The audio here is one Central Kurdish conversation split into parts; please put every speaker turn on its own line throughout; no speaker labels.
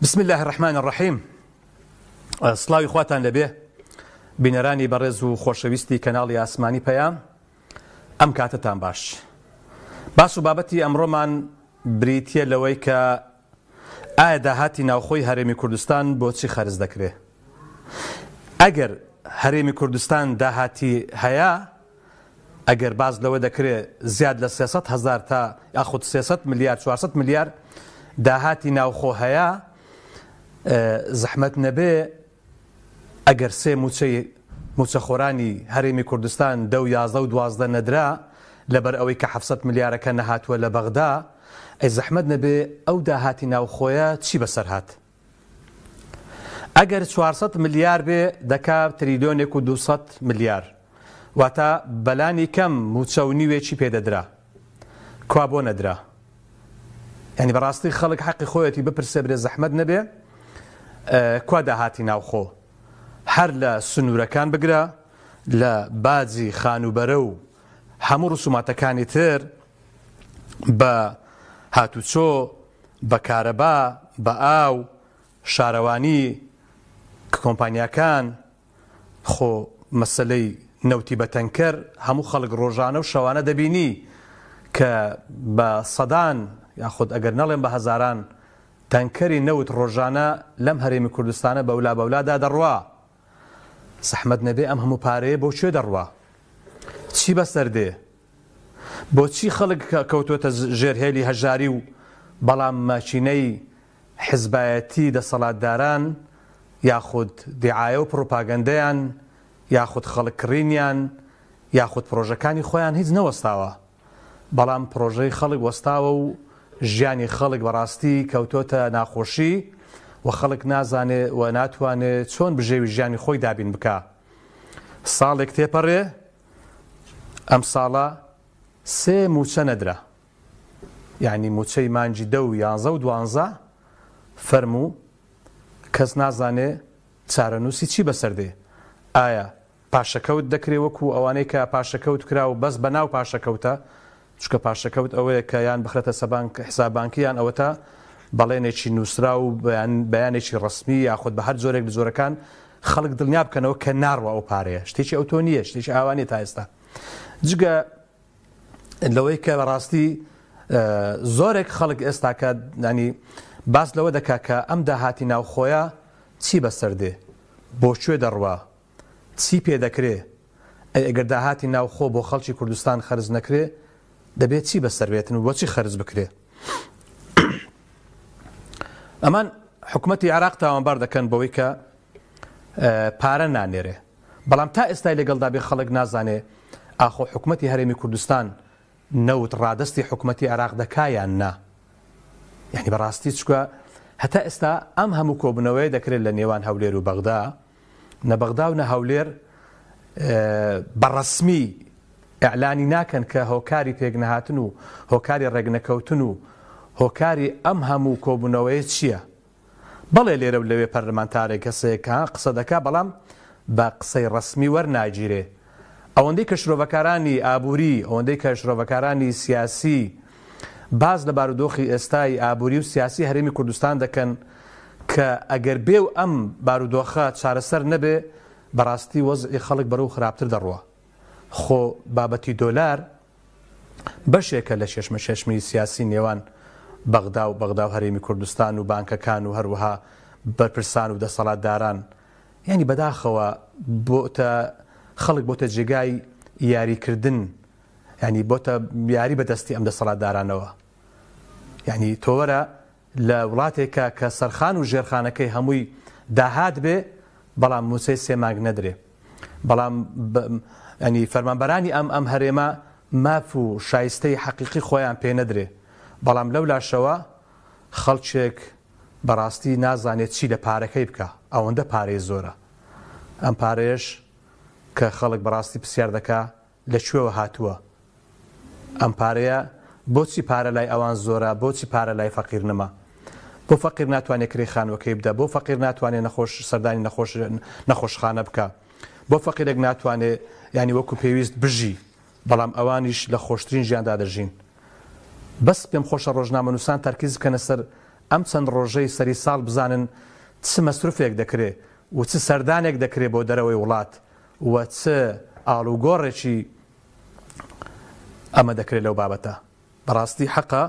بسم اللە الرحمن الرحیم سڵاوی خواتان لەبێ بینەرانی بەڕێز و خۆشەویستی کەناڵی ئاسمانی پەیام ئەم کاتەتان باش باس و بابەتی ئەمڕۆمان بریتە لەوەی کە ئایا داهاتی ناوخۆی هەرێمی کوردستان بۆچی خەرج دەکرێ ئەگەر هەرێمی کوردستان داهاتی هەیە ئەگەر باس لەوە دەکرێ زیاد لە 300 هەزار تا یاخود 300 ملیار 400 ملیار داهاتی ناوخۆ هەیە زەحمەت نەبێ ئەگەر سێ مووچەی مووچەخۆرانی هەرێمی کوردستان دە و 11 و 12 نەدرا لەبەر ئەوەی کە 700 ملیارەکە نەهاتووە لە بەغدا ئەی زەحمەت نەبێ ئەو داهاتی ناوخۆیە چی بەسەر هات؟ ئەگەر 400 ملیار بێ دەکا تریلیۆنێک و 200 ملیار واتە بەلانی کەم مووچە و نیوێکی پێدەدرا کوا بۆ نەدرا؟ یعنی بەڕاستی خەڵک حەقی خۆیەتی بپرسێ برێ زەحمەت نەبێ کوا داهاتی ناوخۆ هەر لە سنوورەکان بگرە لە باجی خانووبەرە و هەموو ڕسوماتەکانی تر بە هاتوچۆ بە کارەبا بە ئاو شارەوانی کۆمپانیاکان خۆ مەسەلەی نەوتی بە تەنکەر هەموو خەڵک ڕۆژانە و شەوانە دەبینی کە بە سەدان یاخود ئەگەر نەڵێم بە هەزاران تەنکەری نەوت ڕۆژانە لەم هەرێمی کوردستانە بەولا بەولادا دەڕوا. زەحمەت نەبێ ئەم هەموو پارەیە بۆ کوێ دەڕوا؟ چی بەسەر دێ؟ بۆچی خەڵک کەوتۆتە ژێر هێلی هەژاری و بەڵام ماکینەی حزبایەتی دەسەڵاتداران یاخود دیعایە و پڕوپاگەندەیان یاخود خەڵک کڕینیان یاخود پڕۆژەکانی خۆیان هیچ نەوەستاوە بەڵام پڕۆژەی خەڵک وەستاوە و ژیانی خەڵک بەڕاستی کەوتۆتە ناخۆشی و خەڵک نازانێ و ناتوانێ چۆن بژێوی ژیانی خۆی دابین بکا ساڵێک تێپەڕێ ئەم ساڵە سێ موچە نەدرا یانی موچەی مانگی دە و یانزە و دوانزە فەرموو کەس نازانێ چارەنووسی چی بەسەر دێ ئایا پاشەکەوت دەکرێ وەکو ئەوانەی کە پاشەکەوت کرا و بەس بەناو پاشەکەوتە چونکە پاشەکەوت ئەوەیە کە یان بخرێتە سەبانک حساب بانکی یان ئەوەتا بەڵێنێکی نووسراو و بەیانێکی ڕەسمی یاخود بە هەر جۆرێک لە جۆرەکان خەڵک دڵنیا بکەنەوە کە ناڕوا ئەو پارەیە شتێکی ئەوتۆ نییە شتێکی ئاوا نییە تا ئێستا جگە لەوەی کە بەڕاستی زۆرێک خەڵک ئێستاکە ینی باس لەوە دەکا کە ئەم داهاتی ناوخۆیە چی بەسەر دێ بۆ کوێ دەڕوا چی پێ دەکرێ ئەی ئەگەر داهاتی ناوخۆ بۆ خەڵکی کوردستان خەرج نەکرێ دەبێت چی بەسەر بێتن و بۆچی خەرج بکرێ ئەمان حکوومەتی عێراق تاوانبار دەکەن بەوەی کە پارە نانێرێ بەڵام تا ئێستای لەگەڵدا بێ خەڵک نازانێ ئاخۆ حکومەتی هەرێمی کوردستان نەوت ڕادەستی حکومەتی عێراق دەکا یان نا؟ یانی بەڕاستی چکە هەتا ئێستا ئەم هەموو کۆبوونەوەیە دەکرێت لە نێوان هەولێر و بەغدا نە بەغدا و نە هەولێر بەڕسمی ئەعلانی ناکەن کە هۆکاری پێکنەهاتن و هۆکاری ڕێکنەکەوتن و هۆکاری ئەم هەموو کۆبوونەوەیە چییە؟ بەڵێ لێرە و لەوێ پەرلەمانتارێک کەسێک ها قسە دەکا بەڵام بە قسەی ڕەسمی وەرناگیرێ. ئەوەندەی کە شرۆڤەکارانی ئابووری، ئەوەندەی کە شرۆڤەکارانی سیاسی باس لە بارودۆخی ئێستای ئابووری و سیاسی هەرێمی کوردستان دەکەن کە ئەگەر بێ و ئەم بارودۆخە چارەسەر نەبێ بەڕاستی وەزعی خەڵک بەرەو خراپتر دەڕوا. خۆ بابەتی دۆلار بەشێکە لە کێشمەکێشمی سیاسی نێوان بەغدا و بەغدا و هەرێمی کوردستان و بانکەکان و هەروەها بەرپرسان و دەسەڵاتداران یانی بەداخەوە بۆتە خەڵک بۆتە جێگای یاریکردن ینی بۆتە یاری بەدەستی ئەم دەسەڵاتدارانەوە یعنی تۆوەرە لە وڵاتێکە کە سەرخان و ژێرخانەکەی هەمووی داهات بێ بەڵام موچەی سێ مانگ نەدرێ بەڵام ینی فەرمانبەرانی ئەم ئەم هەرێمە ماف و شایستەی حەقیقی خۆیان پێ نەدرێ بەڵام لەو لاشەوە خەڵکێک بەڕاستی نازانێت چی لە پارەکەی بکە ئەوەندە پارەی زۆرە ئەم پارەیەش کە خەڵک بەڕاستی پرسیار دەکا لە کوێوە هاتووە ئەم پارەیە بۆچی پارە لای ئەوان زۆرە بۆچی پارە لای فەقیر نما بۆ فەقیر ناتوانێ کرێی خانوەکەی بدا بۆ فەقیر ناتوانێ نەخۆش سەردانی نەخۆش نەخۆشخانە بکا بۆ فەقیرێک ناتوانێ ینی وەکو پێویست بژی بەڵام ئەوانیش لە خۆشترین ژیاندا دەژین بەس پێم خۆشە ڕۆژنامەنووسان تەرکیز بکەنە سەر. ئەم چەند ڕۆژەی سەری ساڵ بزانن چ مەسروفێک دەکرێ و چ سەردانێک دەکرێ بۆ دەرەوەی وڵات و چ ئاڵوگۆڕێکی ئەمە دەکرێت لەو بابەتە. بەڕاستی حەقە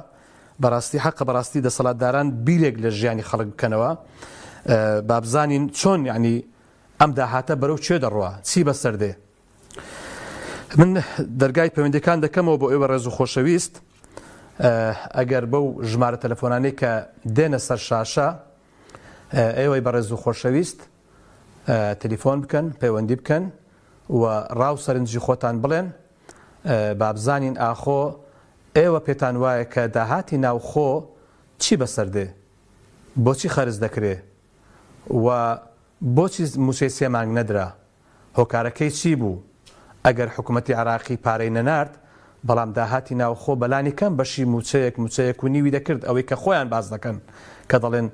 بەڕاستی حەقە بەڕاستی دەسەڵاتداران بیرێک لە ژیانی خەڵک بکەنەوە بابزانین چۆن یعنی ئەم داهاتە بەرەو کوێ دەڕوا چی بەسەر دێ من دەرگای پەیوەندەکان دەکەمەوە بۆ ئێوە ڕێز و خۆشەویست ئەگەر بەو ژمارە تەلەفۆنانەی کە دێنە سەر شاشە ئێوەی بەڕێز و خۆشەویست تەلەفۆن بکەن پەیوەندی بکەن و ڕاو سەرنجی خۆتان بڵێن بابزانین ئاخۆ ئێوە پێتان وایە کە داهاتی ناوخۆ چی بەسەر دێ؟ بۆچی خەرج دەکرێ؟ و بۆچی موچەی سێ مانگ نەدرا؟ هۆکارەکەی چی بوو؟ ئەگەر حکومەتی عێراقی پارەی نەنارد، بەڵام داهاتی ناوخۆ بەلانی کەم بەشی موچەیەک موچەیەک و نیوی دەکرد ئەوەی کە خۆیان باس دەکەن کە دەڵێن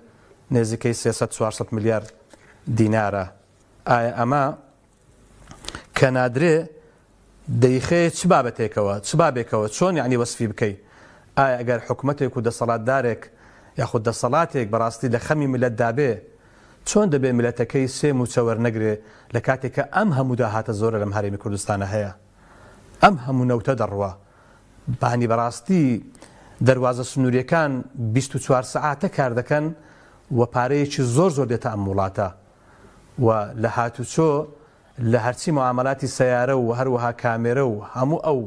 نێزیکەی 300 400 ملیار دینارە ئایا ئەمە کە نادرێ دەیخەیە چ بابەتێکەوە، چ بابێکەوە، چۆن یەعنی وەسفی بکەی؟ ئایا ئەگەر حکومەتێک و دەسەڵاتدارێک یاخود دەسەڵاتێک بەڕاستی لە خەمی میللەتدا بێ، چۆن دەبێ میللەتەکەی سێ مووچە وەرنەگرێ لە کاتێک کە ئەم هەموو داهاتە زۆرە لەم هەرێمی کوردستانە هەیە؟ ئەم هەموو نەوتە دەڕوا. بانی بەڕاستی دەروازە سنووریەکان 24 سەعاتە کار دەکەن و پارەیەکی زۆر زۆر دێتە ئەم وڵاتە. و لە هاتوچۆ لە هەرچی معامەلاتی سەیارە و هەروەها کامێرە و هەموو ئەو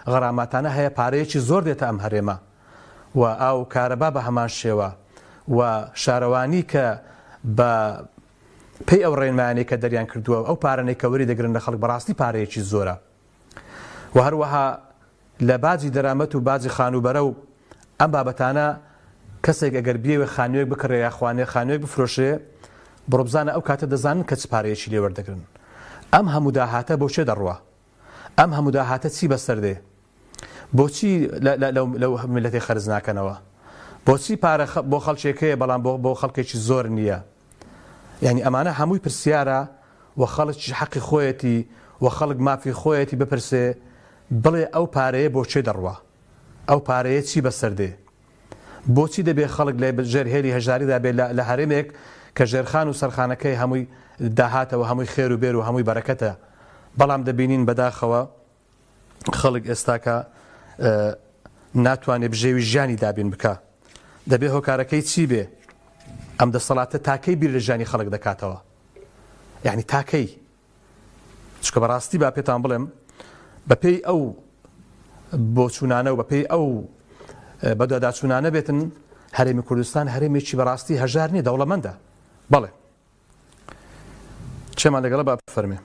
غەراماتانە هەیە پارەیەکی زۆر دێتە ئەم هەرێمە و ئاو و کارەبا بە هەمان شێوە و شارەوانی کە بە پێی ئەو ڕێنمایانەی کە دەریان کردووە ئەو پارەنەی کە وەری دەگرن لە خەڵک بەڕاستی پارەیەکی زۆرە و هەروەها لە باجی دەرامەت و باجی خانووبەرە و ئەم بابەتانە کەسێک ئەگەر بیەوێ خانوویەک بکڕێ یا خوانێ خانوویەک بفرۆشێ بڕۆ بزانە ئەو کاتە دەزانن کە چ پارەیەکی لێ وەردەگرن. ئەم هەموو داهاتە بۆ کێ دەڕوا؟ ئەم هەموو داهاتە چی بەسەر دێ؟ بۆچی لەو میللەتەی خەرج ناکەنەوە؟ بۆچی پارە بۆ خەڵکێک هەیە بەڵام بۆ خەڵکێکی زۆر نییە؟ یانی ئەمانە هەمووی پرسیارە و خەڵکیش حەقی خۆیەتی و خەڵک مافی خۆیەتی بپرسێ بڵێ ئەو پارەیە بۆ کێ دەڕوا؟ ئەو پارەیە چی بەسەر دێ؟ بۆچی دەبێ خەڵک لە ژێر هێلی هەژاریدا بێ لە هەرێمێک کە ژێرخان و سەرخانەکەی هەمووی داهاتە و هەمووی خێر و بێر و هەمووی بەرەکەتە بەڵام دەبینین بەداخەوە خەڵک ئێستاکە ناتوانێ بژێوی ژیانی دابین بکا دەبێ هۆکارەکەی چی بێ ئەم دەسەڵاتە تاکەی بیر لە ژیانی خەڵک دەکاتەوە یعنی تاکەی چکە بەڕاستی با پێتان بڵێم بەپێی ئەو بۆچوونانە و بەپێی ئەو بەدواداچوونانە بێتن هەرێمی کوردستان هەرێمێکی بەڕاستی هەژار نییە دەوڵەمەندە بەڵێ چێمان لەگەڵە با بفەرمێ.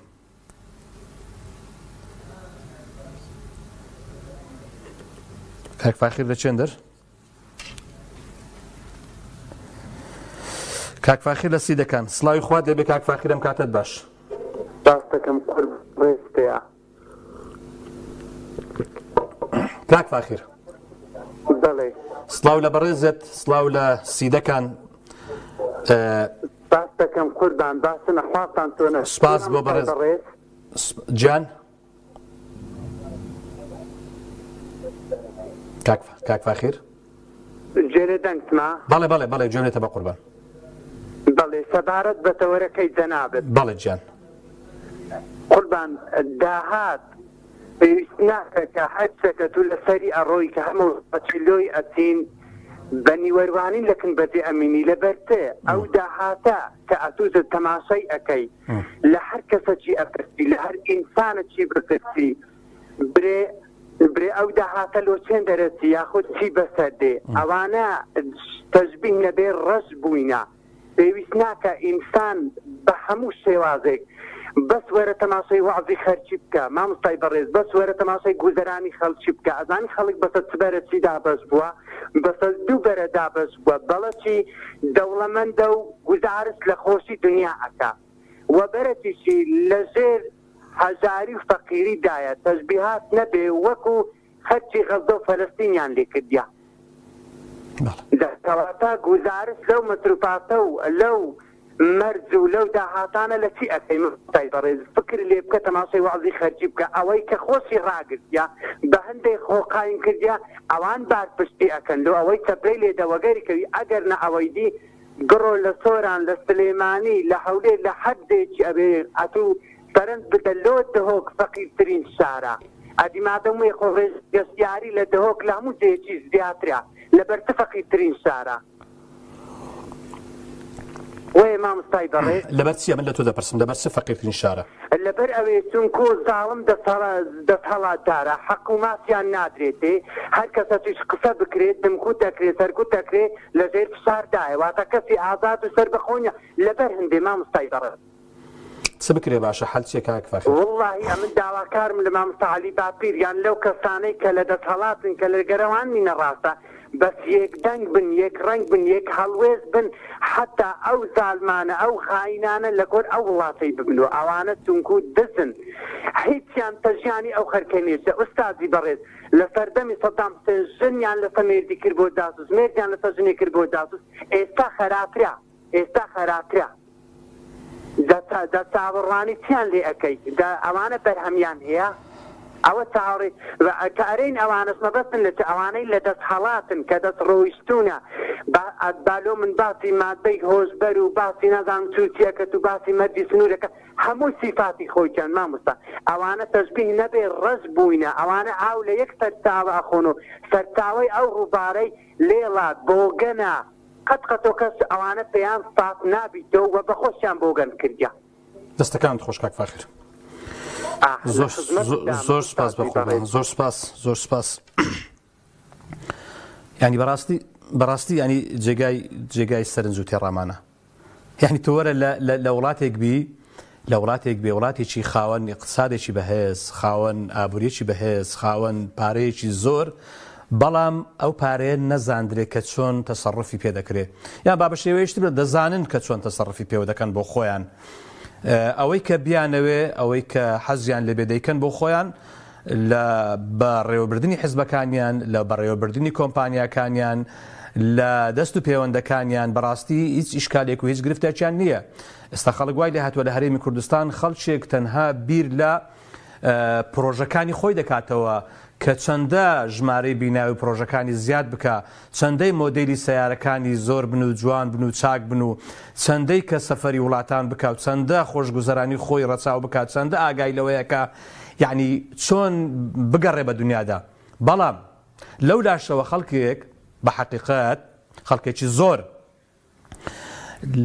کاک فاخیر لە چێندەر؟ کاک فاخیر لە سیدەکان سڵاوی خوات لێبێ کاک فاخیر ئەم کاتەت باش.
باس دەکەم قورب ڕێزتەیە.
کاک فاخیر.
بەڵێ.
سڵاو لە بەڕێزت سڵاو لە سیدەکان.
سپاس دەکەم قوربان باشن ئەحواڵتان چۆنە
سپاس بۆ بەڕێز گیان کاک کاک فاخیر
گوێ لە دەنگتمە؟
بەڵێ بەڵێ بەڵێ گوێم لێتە بەقوربان.
بەڵێ سەبارەت بە تەوەرەکەی جەنابت.
بەڵێ گیان.
قوربان داهات پێویست ناکە کە هەر شتێکە تو لە سەری ئەڕۆی کە هەموو بەچی لۆی ئەچین بە نیوەروانی لە کن بەجێ ئەمینی لە بەر چ ئەو داهاتە کە ئەتوو تەماشای ئەکەی لە هەر کەسەکی ئەپرسی لە هەر ئینسانەکی بپرسی برێ برێ ئەو داهاتە لۆ چێن دەرەچی یاخود چی بەسەر دێ ئەوانە تەشبیه نەبێ ڕەش بووینە پێویست ناکا ئینسان بە هەموو شێوازێک بەس وەرە تەماشای وەعزی خەرکی بکە مامۆستای بەڕێز بەس وەرە تەماشای گوزەرانی خەڵکی بکە ئەزانی خەڵک بەسە چ بەرە چی دابەش بووە بەسە دوو بەرە دابەش بووە بەڵەکی دەوڵەمەندە و گوزارشت لە خۆشی دنیا ئەکا و بەرەکیشی لە ژێر هەژاری و فەقیری دایە تەشبیهات نەبێ وەکو خەرکی غەززە و فەلەستینیان لێ کردیە. دەسەڵاتە گوزارشت لەو مەسروفاتە و لەو مەرج و لەو داهاتانە لە چی ئەکەی مامۆستای بەڕێز فکر لێ بکە تەماشای وەعزی خەرجی بکە ئەوەی کە خۆشی ڕاگرتیە بە هەندێک خۆ قایم کردیە ئەوان بار پشتی ئەکەن لۆ ئەوەی چەپرەی لێ دەوەگەری کەوی ئەگەر نە ئەوەی دی بڕۆ لە سۆران لە سلێمانی لە هەولێر لە هەر جێیەکی ئەبێ ئەتوو سەرنج بدە لۆ دهۆک فەقیرترین شارە ئەدی مادەم وێ خۆ ڕێژەی گەشتیاری لە دهۆک لە هەموو جێیەکی زیاترە لەبەر چ فەقیرترین شارە؟ وەیە مامۆستای بەڕێز.
لەبەر چیە من لە تۆ دەپرسم لەبەر چ فەقیرترین شارە؟
لەبەر ئەوێ چونکۆ زاڵم دەسهەڵاتدارە حەق و مافیان نادرێتێ هەر کەسەچیش قسە بکرێت دمکوت ئەکرێ سەرکوت ئەکرێ لە ژێر فشار دایە واتە کەسی ئازاد و سەربەخۆ نیە لەبەر هەندێ مامۆستای بەڕێز.
چ بکرێ باشە حەل چیە کاک فاخر؟
وەڵاهی ئەمن داواکارم لە مامۆستا عەلی باپیر یان لەو کەسانەی کە لە دەسهەڵاتن کە لە گەرەوان نینە ڕاستە بەس یەک دەنگ بن یەک ڕەنگ بن یەک هەڵوێست بن حەتا ئەو زالمانە ئەو خاینانە لە کۆر ئەو وڵاتەی ببن و ئەوانە چونکو دزن هیچیان تەژیانی ئەو خەرکە نیە ئوستازی بەڕێز لە سەردەمی سەدام حسێن ژنیان لەسە مێردی کرد بۆ جاسوس مێردیان لەسە ژنی کرد بۆ جاسوس ئێستا خەراپرە ئێستا خەراپرە. جا جا چاوەڕوانی چیان لێ ئەکەی جا ئەوانە بەرهەمیان هەیە ئەوە چاوەڕێ کە ئەرێین ئەوانەش مەبەستن لە چ ئەوانەی لە دەست هەڵاتن کە دەست ڕۆیشتونە با با لۆ من باسی مادەی هۆشبەر و باسی نازانم چ و چی ئەکەت و باسی مەرجی سنوورەکە هەموو سیفاتی خۆیتیان مامۆستا ئەوانە تەشبیه نەبێ ڕەش بووینە ئەوانە ئاو لە یەک سەرچاوە ئەخۆن و سەرچاوەی ئەو ڕووبارەی لێڵە بۆگەنە قەت قەتۆ کەس ئەوانە پێیان ساف نابیتۆ وە بەخۆشیان بۆگەن کردیە.
دەستەکانت خۆش کاک فاخر. زۆر زۆر سپاس بەخۆ زۆر سپاس زۆر سپاس ینی بەڕاستی بەڕاستی ینی جێگای جێگای سەرنج و تێڕامانە یعنی تۆ وەرە لە وڵاتێک بی لە وڵاتێک بێ وڵاتێکی خاوەن اقتصادێکی بەهێز خاوەن ئابووریەکی بەهێز خاوەن پارەیەکی زۆر بەڵام ئەو پارەیە نەزاندرێ کە چۆن تەسەڕفی پێ دەکرێ یان با بە شێوەیەشتر بڵێم دەزانن کە چۆن تەسەڕفی پێوە دەکەن بۆ خۆیان ئەوەی کە بیانەوێ ئەوەی کە حەزیان لێبێ دەیکەن بۆ خۆیان لە بەڕێوەبردنی حزبەکانیان، لە بەڕێوەبردنی کۆمپانیاکانیان، لە دەست و پێوەندەکانیان بەڕاستی هیچ ئیشکالێک و هیچ گرفتێکیان نییە. ئێستا خەڵک وای لێهاتووە لە هەرێمی کوردستان خەڵکێک تەنها بیر لە پرۆژەکانی خۆی دەکاتەوە کە چەندە ژمارەی بیناوی پرۆژەکانی زیاد بکا، چەندەی مۆدێلی سەیارەکانی زۆر بن و جوان بن و چاک بن و چەندەی کە سەفەری وڵاتان بکا و چەندە خۆشگوزەرانی خۆی ڕەچاو بکا چەندە ئاگای لەوەیە کە یەعنی چۆن بگەڕێ بە دنیادا بەڵام لەو لاشەوە خەڵکێک بە حەقیقەت خەڵکێکی زۆر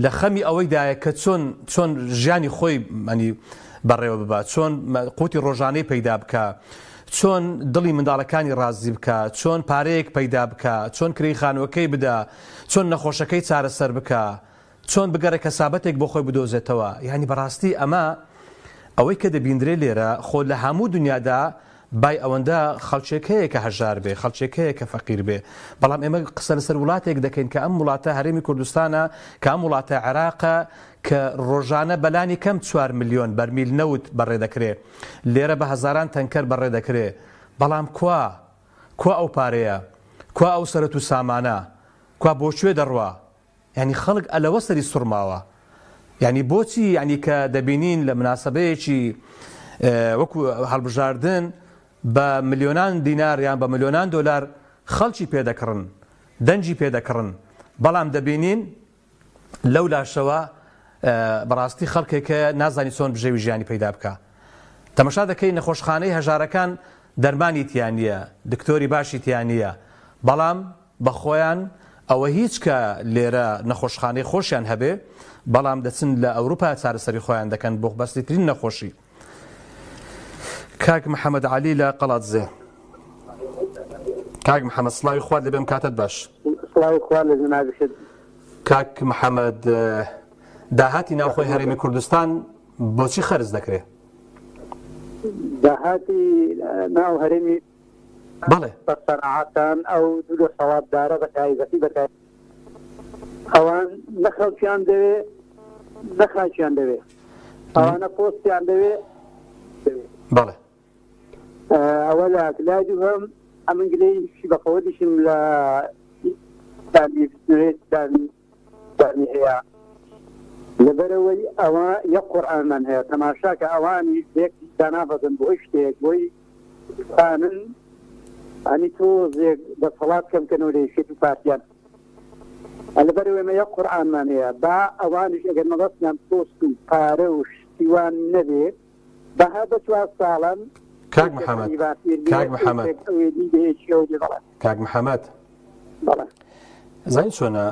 لە خەمی ئەوەیدایە کە چۆن چۆن ژیانی خۆی مەنی بەڕێوە ببا چۆن قوتی ڕۆژانەی پەیدا بکە چۆن دڵی منداڵەکانی ڕازی بکە چۆن پارەیەک پەیدا بکە چۆن کرێی خانووەکەی بدا چۆن نەخۆشەکەی چارەسەر بکە چۆن بگەڕێ کەسابەتێک بۆ خۆی بدۆزێتەوە یانی بەڕاستی ئەمە ئەوەی کە دەبیندرێ لێرە خۆ لە هەموو دنیادا بای ئەوەندە خەڵکێک هەیە کە هەژار بێ خەڵکێک هەیە کە فەقیر بێ بەڵام ئێمە قسە لەسەر وڵاتێک دەکەین کە ئەم وڵاتە هەرێمی کوردستانە کە ئەم وڵاتە عێراقە کە ڕۆژانە بەلانی کەم 4 ملیۆن بەرمیل نەوت بەڕێ دەکرێ لێرە بە هەزاران تەنکەر بەڕێ دەکرێ بەڵام کوا کوا ئەو پارەیە کوا ئەو سەرەت و سامانە کوا بۆ کوێ دەڕوا یانی خەڵک ئەلەوە سەری سوڕماوە یانی بۆچی یانی کە دەبینین لە مناسبەیەکی وەکو هەڵبژاردن بە ملیۆنان دینار یان بە ملیۆنان دۆلار خەڵکی پێدەکڕن دەنگی پێدەکڕن بەڵام دەبینین لەو لاشەوە بەڕاستی خەڵکێکە نازانی چۆن بژێوی ژیانی پەیدا بکە تەمەشا دەکەی نەخۆشخانەی هەژارەکان دەرمانی تیا نییە دکتۆری باشی تیا نییە بەڵام بە خۆیان ئەوە هیچ کە لێرە نەخۆشخانەی خۆشیان هەبێ بەڵام دەچن لە ئەوروپا چارەسەری خۆیان دەکەن بۆ بەسیترین نەخۆشی. کاک محەمەد عەلی لە قەڵادزێ. کاک محەمەد سڵاوی خوات لێبێم کاتت باش.
سڵاوی خوا لە جەنابیشت.
کاک محەمەد داهاتی ناوخۆی هەرێمی کوردستان بۆچی خەرج دەکرێ؟
داهاتی ناو هەرێمی
بەڵێ.
بە سەنعەتان ئەو دوو دەسەڵاتدارە بە تایبەتی بە تایبەتی ئەوان نە خەڵکیان دەوێ نە خاکیان دەوێ ئەوانە پۆستیان دەوێ
بەڵێ
ئەوە لە لای دووهەم ئەمن گلەیی بە قەوەدیشم لە دامی دامی هەیە. لەبەرئەوەی ئەوە یەک قورئانمان هەیە تەماشاکە ئەوانیش لێک دانابەزن بۆ هیچ شتێک بۆی بتوانن ئەنی تۆزێک دەسەڵات کەم کەنەوە لە یەکێتی و پارتیان لەبەرئەوەی ئێمە یەک قورئانمان هەیە با ئەوانیش ئەگەر مەبەستیان پۆست و پارە و شتی وان نەبێ بە هەر بە چوار ساڵان
کاک محەمەد کاک محەمەد کاک محەمەد زانی چۆنە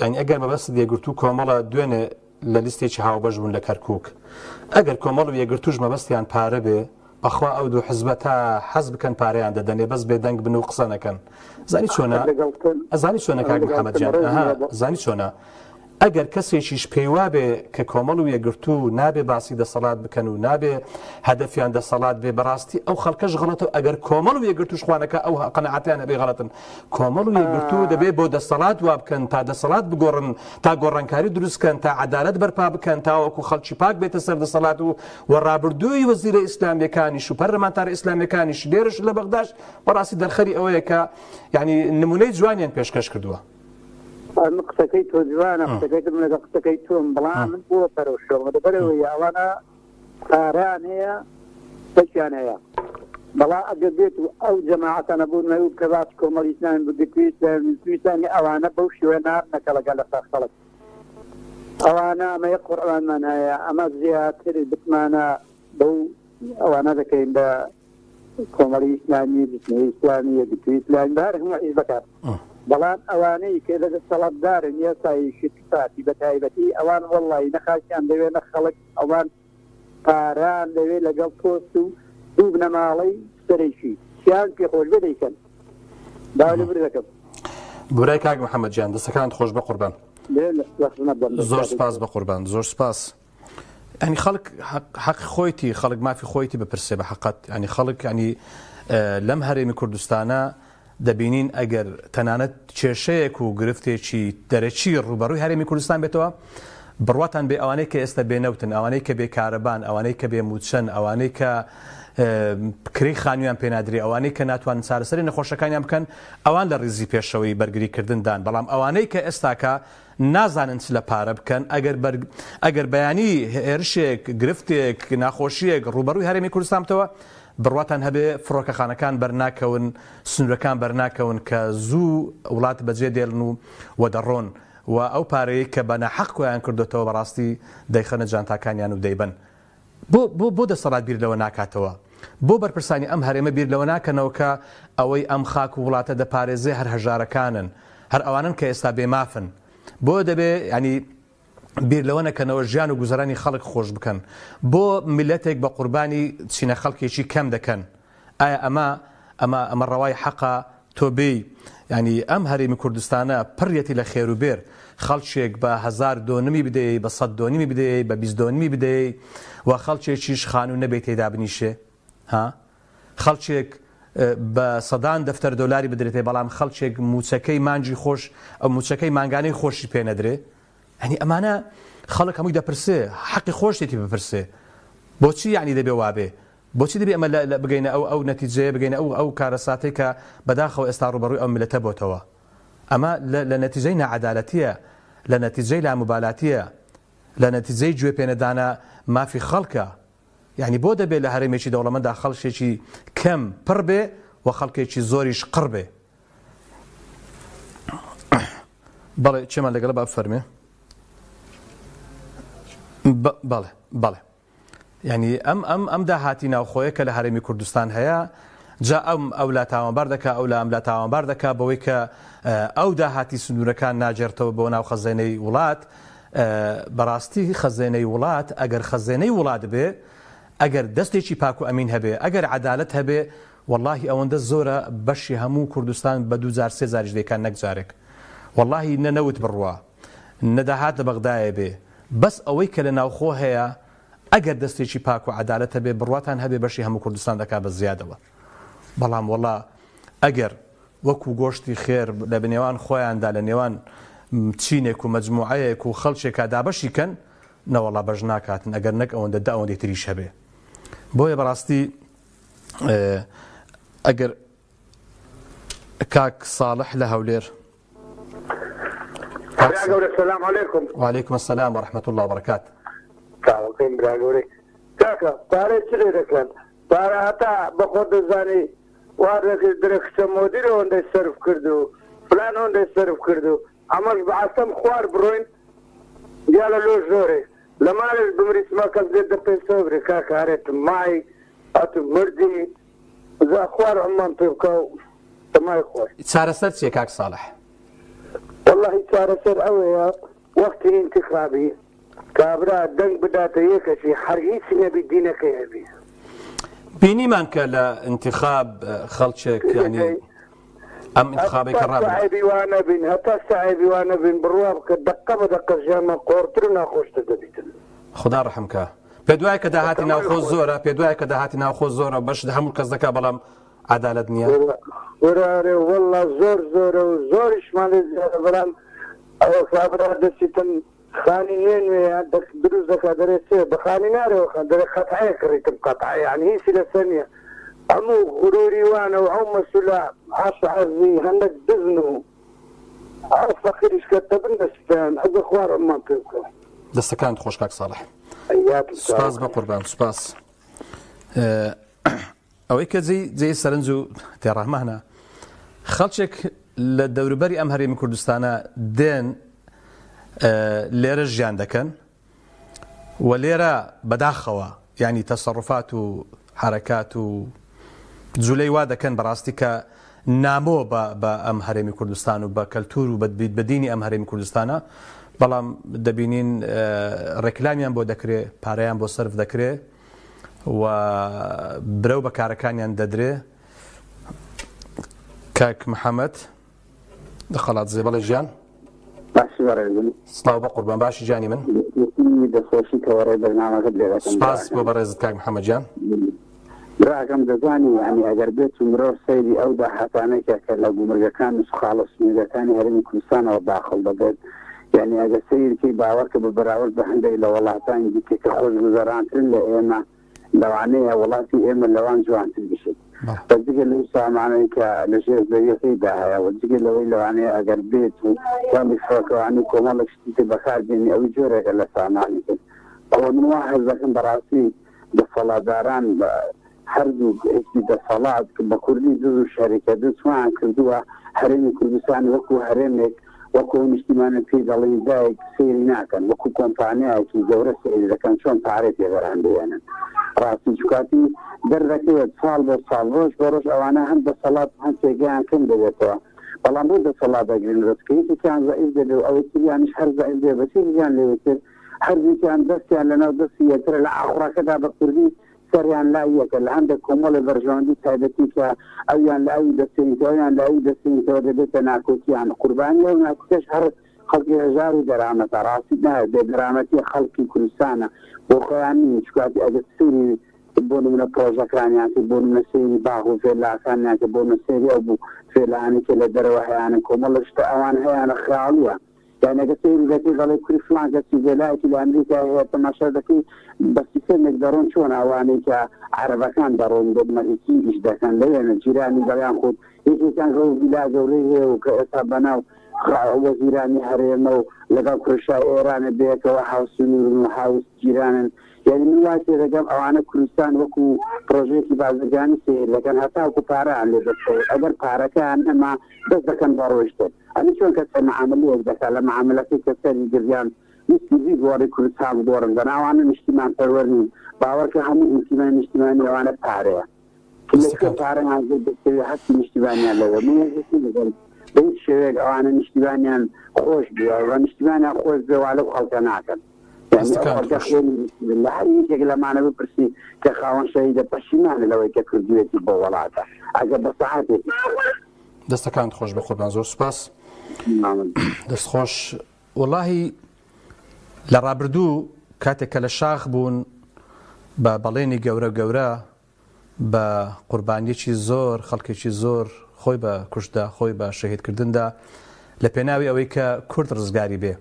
یعنی ئەگەر مەبەست یەکگرتوو کۆمەڵە دوێنێ لە لیستێکی هاوبەش بوون لە کەرکک ئەگەر کۆمەڵ و یەکگرتوش مەبەستیان پارە بێ بەخوا ئەو دوو حزبە تا حەز بکەن پارەیان دەدەنێ بەس بێدەنگ بن و قسە نەکەن زانی چۆنە ئەزانی چۆنە کاک محەممەد جان زانی چۆنە ئەگەر کەسێکیش پێیوابێ کە کۆمەڵ و یەکگرتوو نابێ باسی دەسەڵات بکەن و نابێ هەدەفیان دەسەڵات بێ بەڕاستی ئەو خەڵکەش غەڵەتە و ئەگەر کۆمەڵ و یەکگرتووش خوانەکە ئەو قەناعەتیان هەبێ غەڵەتن کۆمەڵ و یەکگرتوو دەبێ بۆ دەسەڵات وا بکەن تا دەسەڵات بگۆڕن تا گۆڕانکاری دروست کەن تا عەدالەت بەرپا بکەن تاوەکو خەڵکی پاک بێتە سەر دەسەڵات و و ڕابردووی وەزیرە ئیسلامیەکانیش و پەرلەمانتارە ئیسلامیەکانیش لێرەش لە بەغداش بەڕاستی دەرخەری ئەوەیە کە یعنی نمونەی جوانیان پێشکەش کردووە.
ئەم قسەکەی تۆ جوانە قسەکەی من لەگەڵ قسەکەی تۆم بەڵام من بۆ پەرۆشەوە لەبەرەوەی ئەوانە پارەیان هەیە چەکیان هەیە بەڵام ئەگەر بێت و ئەو جەماعەتانە بوون نەبوو کە باس کۆمەڵی ئیسلامی بگرتووی ئیسلامی ئەوانە بەو شێوە نابنە کەڵەکە لەسەر خەڵک ئەوانە ئەمە یەک قورئانمان هەیە ئەمە زیاتر بتمانە بەو ئەوانە دەکەین بە کۆمەڵی ئیسلامی، بزوتنەوەی ئیسلامی، یەکگرتووی ئیسلامی، بە هەر هەموو حیزبەکان. بەڵام ئەوانەی کە لە دەسەڵاتدارن ئێستا یەکێتی پارتی بە تایبەتی ئەوان وەڵڵاهی نە خاکیان دەوێ نە خەڵک ئەوان پارەیان دەوێ لەگەڵ پۆست و دوو بنەماڵەی سەرەکی چیان پێ خۆش بێ دەیکەن. داوا لێبوردن دەکەم.
برای کاک محەممەد گیان دەستەکانت خۆش بە قوربان.
لە خزمەت دام.
زۆر سپاس بە قوربان زۆر سپاس. ینی خەڵک حەق خۆیتی خەڵک مافی خۆیتی بپرسێ بە حقت ینی خەڵک ینی لەم هەرێمی کوردستانە دەبینین ئەگەر تەنانەت کێشەیەک و گرفتێکی دەرەکی ڕوبەڕووی هەرێمی کوردستان بێتەوە بڕواتان بێ ئەوانەی کە ئێستا بێنەوتن ئەوانەی کە بێکارەبان ئەوانەی کە بێ موچەن ئەوانەی کە کرێی خانویان پێنادرێ ئەوانەی کە ناتوانن چارەسەری نەخۆشەکانیان بکەن ئەوان لە ڕیزی پێشەوەی بەرگریکردندان بەڵام ئەوانەی کە ئێستاکە نازانن چ لە پارە بکەن، ئەگەر بەر ئەگەر بەیانی هێرشێک، گرفتێک، ناخۆشییەک ڕووبەڕووی هەرێمی کوردستان بتەوە، بڕواتان هەبێ فڕۆکەخانەکان بەرناکەون، سنوورەکان بەرناکەون کە زوو وڵات بەجێ دێڵن و و دەڕۆن و ئەو پارەیەی کە بە ناحەق کۆیان کردۆتەوە بەڕاستی دەیخەنە جانتاکانیان و دەیبەن. بۆ بۆ بۆ دەسەڵات بیر لەوە ناکاتەوە؟ بۆ بەرپرسانی ئەم هەرێمە بیر لەوە ناکەنەوە کە ئەوەی ئەم خاک و وڵاتە دەپارێزێ هەر هەژارەکانن، هەر ئەوانەن کە ئێستا بێ مافن؟ بۆ دەبێ یانی بیر لەوە نەکەنەوە ژیان و گوزەرانی خەڵک خۆش بکەن؟ بۆ میللەتێک بە قوربانی چینە خەڵکێکی کەم دەکەن؟ ئایا ئەمە ئەمە ئەمە ڕەوای حەقە تۆ بێی یانی ئەم هەرێمی کوردستانە پڕیەتی لە خێر و بێر خەڵکێک بە هەزار دۆنمی بدەیەی بە سەد دۆنمی بدەیەی بە 20 دۆنمی بدەیەی و خەڵکێکیش خانوو نەبێ تێدا بنیشێ ها خەڵکێک بە سەدان دەفتەر دۆلاری بدرێتێ بەڵام خەڵکێک موچەکەی مانگی خۆش ئەو موچەکەی مانگانەی خۆشی پێ نەدرێ یانی ئەمانە خەڵک هەمووی دەپرسێ حەقی خۆشێتی بپرسێ بۆچی یعنی دەبێ وابێ بۆچی دەبێ ئەمە لە بگەینە ئەو ئەو نەتیجەیە بگەینە ئەو ئەو کارەساتەی کە بەداخەوە ئێستا ڕووبەڕووی ئەو میللەتە بۆتەوە؟ ئەمە لە لە نەتیجەی ناعەدالەتییە، لە نەتیجەی لاموبالاتییە، لە نەتیجەی گوێ پێنەدانە مافی خەڵکە. یانی بۆ دەبێ لە هەرێمێکی دەوڵەمەندا خەڵکێکی کەم پڕ بێ و خەڵکێکی زۆریش قڕ بێ؟ بەڵێ کێمان لەگەڵە با بفەرمێ. بەڵێ بەڵێ. یانی ئەم ئەم ئەم داهاتی ناوخۆیە کە لە هەرێمی کوردستان هەیە جا ئەم ئەولا تاوانبار دەکا ئەولا ئەملا تاوانبار دەکا بەوەی کە ئەو داهاتی سنوورەکان ناگێڕتەوە بۆ ناو خەزێنەی وڵات بەڕاستی خەزێنەی وڵات ئەگەر خەزێنەی وڵات بێ ئەگەر دەستێکی پاک و ئەمین هەبێ ئەگەر عەدالەت هەبێ وەڵاهی ئەوەندە زۆرە بەشی هەموو کوردستان بە دوو جار سێ جاریش دەیکا نەک جارێک وەڵاهی نە نەوت بڕوا نە داهات لە بەغدایە بێ بەس ئەوەی کە لە ناوخۆ هەیە ئەگەر دەستێکی پاک و عەدالەت هەبێ بڕواتان هەبێ بەشی هەموو کوردستان دەکا بە زیادەوە بەڵام وەڵا ئەگەر وەکو گۆشتی خێر لە نێوان خۆیاندا لە نێوان چینێک و مەجموعەیەک و خەڵکێکا دابەشی کەن نەوەڵا بەش ناکاتن ئەگەر نەک ئەوەندە دە ئەوەندەی تریش هەبێ بۆیە بەڕاستی ئەگەر کاک ساڵح لە هەولێر.
برا گەورە سلام علیکم.
وعلیکم السلام ورحمة اللە وبرکات.
چاوەکەیم برا گەورەی. کاکە پارەی چ لێ دەکەن پارە هەتا بەخۆت دەزانی وا دەکرد درە کچە مۆدیر ئەوەندەی سەرف کرد و فلان ئەوەندەی سەرف کرد و ئەمەش بە عەستەم خوار بڕۆین دیالە لۆ ژۆرێ لە مالێش بمری چما کەس لێت دەپرسەوە برێ کاکە ئەرێ تو مای ئەتو مردی جا خوار عمان پێ بکە و تەمای خۆی.
چارەسەر چیە کاک ساڵح؟
وەڵاهی چارەسەر ئەوەیە وەختی ئینتخابی کابرا دەنگ بداتە یەکەکی هەر هیچی نەبی دینەکەی هەبی.
بینیمان کە لە ئینتخاب خەڵکێک یانی ئەم ئینتخابەی کە ڕابرد.
هەتا سەعێبی وا نەبین هەتا سەعێبی وا نەبین بڕوا بکە دەقە بە دەقە ژیانمان قۆڕتر و ناخۆشتر دەبیتن.
خودا ڕەحم کا. پێت وایە کە داهاتی ناوخۆ زۆرە؟ پێت وایە کە داهاتی ناوخۆ زۆرە و بەش هەموو کەس دەکا بەڵام عەدالەت نییە؟
وەرە ئەرێ وەڵا زۆر زۆرە و زۆریشمان لێ زیادە بەڵام ئەوە کابرا دەچیتن خانی نوێ نوێیە دەک دروست دەکا دەرێ چێ بە خانی نارێ خان دەرێ قەتعەیە کڕیتم قەتعە یانی هیچی لەسەر نییە هەموو غروری وانە و ئەو مەسولە عەش عەزی هەندەک دزن و ئەو فەقیریش کە دەبن دەستیان ئەگە خوار ئەممان پێ بکە.
دەستەکانت خۆش کاک ساڵح. سوپاس بە قوربان سوپاس. ئەوەی کە جێی جێی سەرنج و تێڕامانە خەڵکێک لە دەوروبەری ئەم هەرێمی کوردستانە دێن لێرە ژیان دەکەن و لێرە بەداخەوە ینی تەسەڕفات و حرەکات و جولەی وا دەکەن بەڕاستی کە نامۆ بە بە ئەم هەرێمی کوردستان و بە کەلتور و بە دینی ئەم هەرێمی کوردستانە بەڵام دەبینین ڕێکلامیان بۆ دەکرێ پارەیان بۆ سەرف دەکرێ و برەو بە کارەکانیان دەدرێ کاک محەممەد لە قەڵادزێ بەڵێ ژیان
باشی بەڕێزم
سڵاو بە قوربان باشی جانی من
دەستخۆشی کە وەڕێ بەرنامەکەت لێ دەکەم
سپاس بۆ بەڕێزت کاک محەممەد گیان
براکەم دەزانی یعنی ئەگەر بێت و مرۆڤ سەیری ئەو داهاتانەی کە کە لە گومرگەکان و خاڵە سنووریەکانی هەرێمی کوردستانەوە داخڵ دەبێت یعنی ئەگەر سەیرکەی باوەڕکە بە بەراورد بە هەندێک لە وڵاتانی دیکە کە خۆشگوزەرانترن لە ئێمە لەوانەیە وڵاتی ئێمە لەوان جوانتر بشێت بەس جگە لەو سامانەی کە لە ژێر زەویەکەیدا هەیە و جگە لەوەی لەوانەیە ئەگەر بێت و هێڵی فڕۆکەوانی و کۆمەڵێک شتی تر بەکار بێنی ئەوی جۆرێکە لە سامانی تر بەڵام من وا هەست دەکەم بەڕاستی دەسەڵاتداران هەردووک حیزبی دەسەڵات بە کوردی دز و شەریکە دز وایان کردووە هەرێمی کوردستان وەکو هەرێمێک وەکو ئەو نیشتیمانە پێی دەڵێن دایک سەیری ناکەن وەکو کۆمپانیایەکی گەورە سەیری دەکەن چۆن پارەی پێ بەرهەم بهێنن ڕاستی چکاتی دەردەکەوێت ساڵ بۆ ساڵ ڕۆژ بە ڕۆژ ئەوانە هەم دەسەڵات هەم پێگەیان کەم دەبێتەوە بەڵام بۆ دەسەڵات دەگرن دەست کە یەکێکیان زەعیف دەبێ و ئەوەی تریانیش هەر زەعیف دەبێ بەس یەکێکیان لەوێتر هەردووکیان دەستیان لەناو دەستی یەکترە لە ئاخوڕەکەدا بە کوردی سەریان لای یەکە لە هەندێک کۆمەڵی بەرژەوەندی تایبەتی کە ئەویان لە ئەوی دەسێنیتەوە ئەویان لە ئەوی دەسێنیتەوە دەبێتە ناکۆکیان قوربانی ئەو ناکۆکیەش هەر خەڵکی هەژار و دەرامەتە ڕاستی نا بێ دەرامەتیە خەڵکی کوردستانە بۆ خۆیان نین چکاتی ئەگەر سەیری بۆ نمونە پرۆژەکانیان کرد بۆ نمونە سەیری باغ و ڤێلاکانیان کرد بۆ نمونە سەیری ئەو بوو ڤێلانەی کە لە دەرەوە هەیانە کۆمەڵێک شتە ئەوان هەیانە خەیاڵیە یانی ئەگەر سەیری دەکەی دەڵێی کوری فڵان کەسی ڤێلایەکی لە ئەمریکا هەیە تەماشا دەکەی بە سیستەمێک دەڕۆن چۆن ئەوانەی کە عەرەبەکان دەڕۆن بۆ مەریکی ئیش دەکەن لەوێنە جیرانی دەڵیان خۆت یەکێکیان گەو ڤیلا گەورەی هەیە و کە ئێستا بەناو وەزیرانی هەرێمە و لەگەڵ کوڕی شای ئێرانە بەیەکەوە هاوسنوورن و هاوس جیرانن یانی من وا تێدەگەم ئەوانە کوردستان وەکو پرۆژەیەکی بازرگانی سەیر دەکەن هەتاوەکو پارەیان لێ دەستکەوێت ئەگەر پارەکەیان نەما دەست دەکەن بە ڕۆیشتن. ئەنی چۆن کەسێ معاملەیەک دەکا لە معاملەکەی کە سەری گرت یان ویستی بیگۆڕی کوردستان بگۆڕن دەنا ئەوانە نیشتیمان پەروەر نین باوەڕکە هەموو ئینتیمای نیشتیمانی ئەوانە پارەیە کە لە کوێ پارەیان زۆر دەستەوێ هەستی نیشتیمانیان لەوێ من هەست نەکەم بە هیچ شێوەیەک ئەوانە نیشتیمانیان خۆش بووە و نیشتیمانیان خۆش بێ وا لەو خەڵکە ناکەن یانی ئەو خەڵکە خوێنی نیشتیمان لە هەر یەکێک لەمانە بپرسی کە خاوەن شەهیدە پەشیمانە لەوەی کە کردوویەتی بۆ وڵاتە ئەگەر بە سەعاتێکی
دەستەکانت خۆش بێ قوربان زۆر سوپاس دەست خۆش وەڵاهی لە ڕابردوو کاتێک کە لە شاخ بوون بە بەڵێنی گەورە گەورە بە قوربانیەکی زۆر خەڵکێکی زۆر خۆی بە کوشتدا خۆی بە شەهیدکردندا لە پێناوی ئەوەی کە کورد ڕزگاری بێ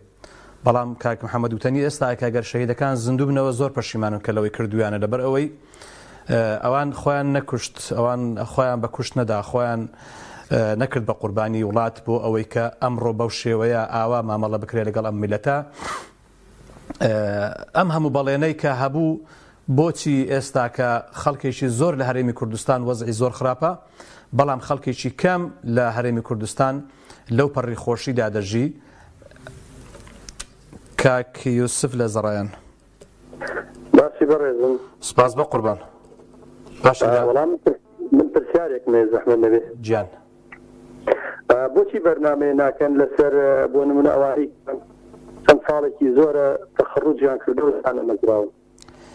بەڵام کاک محەممەد وتەنی ئێستا کە گەر شەهیدەکان زیندوو بنەوە زۆر پەشیمانن کە لەوەی کردویانە لەبەر ئەوەی ئەوان خۆیان نەکوشت ئەوان خۆیان بە کوشت نەدا خۆیان. نەکرد بە قوربانی وڵات بۆ ئەوەی کە ئەمڕۆ بەو شێوەیە ئاوا مامەڵە بکرێت لەگەڵ ئەم میلەتە ئەم هەموو بەڵێنەی کە هەبوو بۆچی ئێستا کە خەڵکێکی زۆر لە هەرێمی کوردستان وەزعی زۆر خراپە بەڵام خەڵکێکی کەم لە هەرێمی کوردستان لەو پەڕی خۆشیدا دەژی کاک یوسف لە زەڕایەن.
باسی بەڕێزم.
سپاس بە قوربان. باشی برا.
وەڵا من پرسیارێکم هەیە زەحمەت نەبێ.
گیان.
بۆچی بەرنامەیە ناکەن لەسەر بۆ نمونە ئەوانەی چەند ساڵێکی زۆرە تەخەڕوجیان کردووە دانەمەزراون.